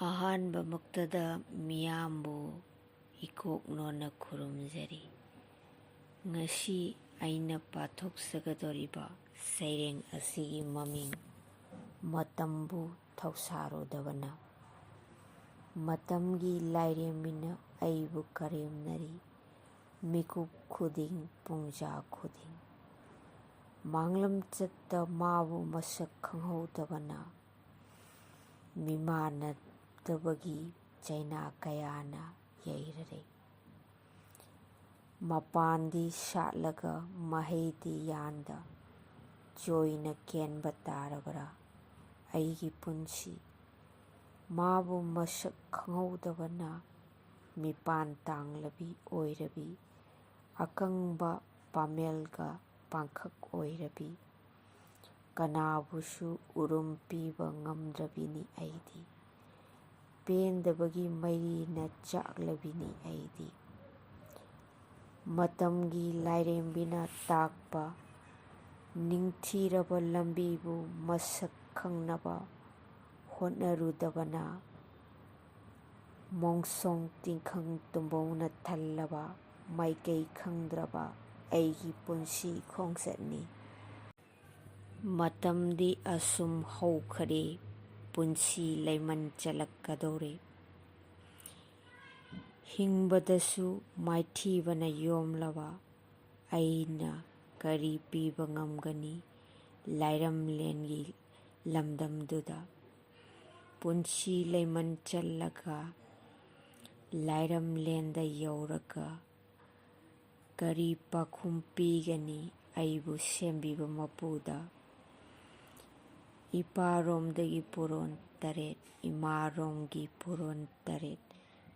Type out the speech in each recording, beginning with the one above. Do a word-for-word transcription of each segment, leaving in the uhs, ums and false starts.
ꯑꯍꯥꯟꯕꯃꯛꯇꯗ ꯃꯤꯌꯥꯝꯕꯨ ꯏꯀꯣꯛ ꯅꯣꯟꯅ ꯈꯨꯔꯨꯝꯖꯔꯤ꯫ ꯉꯁꯤ ꯑꯩꯅ ꯄꯥꯊꯣꯛꯆꯒꯗꯧꯔꯤꯕ ꯁꯩꯔꯦꯡ ꯑꯁꯤꯒꯤ ꯃꯃꯤꯡ "ꯃꯇꯝꯕꯨ ꯊꯧꯁꯥꯔꯨꯗꯕꯅ"꯫ ꯃꯇꯝꯒꯤ ꯂꯥꯏꯔꯦꯝꯕꯤꯅ ꯑꯩꯕꯨ ꯀꯔꯦꯝꯅꯔꯤ, ꯃꯤꯀꯨꯞ ꯈꯨꯗꯤꯡ, ꯄꯨꯡꯖꯥ ꯈꯨꯗꯤꯡ꯫ ꯃꯥꯡꯂꯝꯆꯠꯇ ꯃꯥꯕꯨ ꯃꯁꯛ ꯈꯪꯍꯧꯗꯕꯅ, ꯃꯤꯃꯥꯟꯅꯗꯕꯒꯤ ꯆꯩꯅꯥ ꯀꯌꯥꯅ ꯌꯩꯔꯔꯦ꯫ ꯃꯄꯥꯟꯗꯤ ꯁꯥꯠꯂꯒ ꯃꯍꯩꯗꯤ ꯌꯥꯟꯗ, ꯆꯣꯏꯅ ꯀꯦꯟꯕ ꯇꯥꯔꯕ꯭ꯔꯥ ꯑꯩꯒꯤ ꯄꯨꯟꯁꯤ? ꯃꯥꯕꯨ ꯃꯁꯛ ꯈꯪꯍꯧꯗꯕꯅ, ꯃꯤꯄꯥꯟ ꯇꯥꯡꯂꯕꯤ ꯑꯣꯏꯔꯕꯤ, ꯑꯀꯪꯕ ꯄꯥꯃꯦꯜꯒ ꯄꯥꯡꯈꯛ ꯑꯣꯏꯔꯕꯤ, ꯀꯅꯥꯕꯨꯁꯨ ꯎꯔꯨꯝ ꯄꯤꯕ ꯉꯝꯗ꯭ꯔꯕꯤꯅꯤ ꯑꯩꯗꯤ꯫ ꯄꯦꯟꯗꯕꯒꯤ ꯃꯩꯔꯤꯅ ꯆꯥꯛꯂꯕꯤꯅꯤ ꯑꯩꯗꯤ꯫ ꯃꯇꯝꯒꯤ ꯂꯥꯏꯔꯦꯝꯕꯤꯅ ꯇꯥꯛꯄ ꯅꯤꯡꯊꯤꯔꯕ ꯂꯝꯕꯤꯕꯨ ꯃꯁꯛ ꯈꯪꯅꯕ ꯍꯣꯠꯅꯔꯨꯗꯕꯅ, ꯃꯣꯡꯁꯣꯡ ꯇꯤꯡꯈꯪ ꯇꯨꯝꯕꯧꯅ ꯊꯜꯂꯕ, ꯃꯥꯏꯀꯩ ꯈꯪꯗ꯭ꯔꯕ ꯑꯩꯒꯤ ꯄꯨꯟꯁꯤ ꯈꯣꯡꯆꯠꯅꯤ꯫ ꯃꯇꯝꯗꯤ ꯑꯁꯨꯝ ꯍꯧꯈꯔꯦ, ꯄꯨꯟꯁꯤ ꯂꯩꯃꯟ ꯆꯠꯂꯛꯀꯗꯧꯔꯦ꯫ ꯍꯤꯡꯕꯗꯁꯨ ꯃꯥꯏꯊꯤꯕꯅ ꯌꯣꯝꯂꯕ ꯑꯩꯅ ꯀꯔꯤ ꯄꯤꯕ ꯉꯝꯒꯅꯤ ꯂꯥꯏꯔꯝꯂꯦꯟꯒꯤ ꯂꯝꯗꯝꯗꯨꯗ? ꯄꯨꯟꯁꯤ ꯂꯩꯃꯟ ꯆꯠꯂꯒ ꯂꯥꯏꯔꯝꯂꯦꯟꯗ ꯌꯧꯔꯒ ꯀꯔꯤ ꯄꯥꯎꯈꯨꯝ ꯄꯤꯒꯅꯤ ꯑꯩꯕꯨ ꯁꯦꯝꯕꯤꯕ ꯃꯄꯨꯗ? ꯏꯄꯥꯔꯣꯝꯗꯒꯤ ꯄꯨꯔꯣꯟ ꯇꯔꯦꯠ, ꯏꯃꯥꯔꯣꯝꯒꯤ ꯄꯨꯔꯣꯟ ꯇꯔꯦꯠ,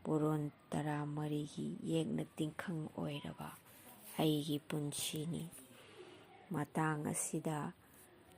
ꯄꯨꯔꯣꯟ ꯇꯔꯥꯃꯔꯤꯒꯤ ꯌꯦꯛꯅ ꯇꯤꯡꯈꯪ ꯑꯣꯏꯔꯕ ꯑꯩꯒꯤ ꯄꯨꯟꯁꯤꯅꯤ꯫ ꯃꯇꯥꯡ ꯑꯁꯤꯗ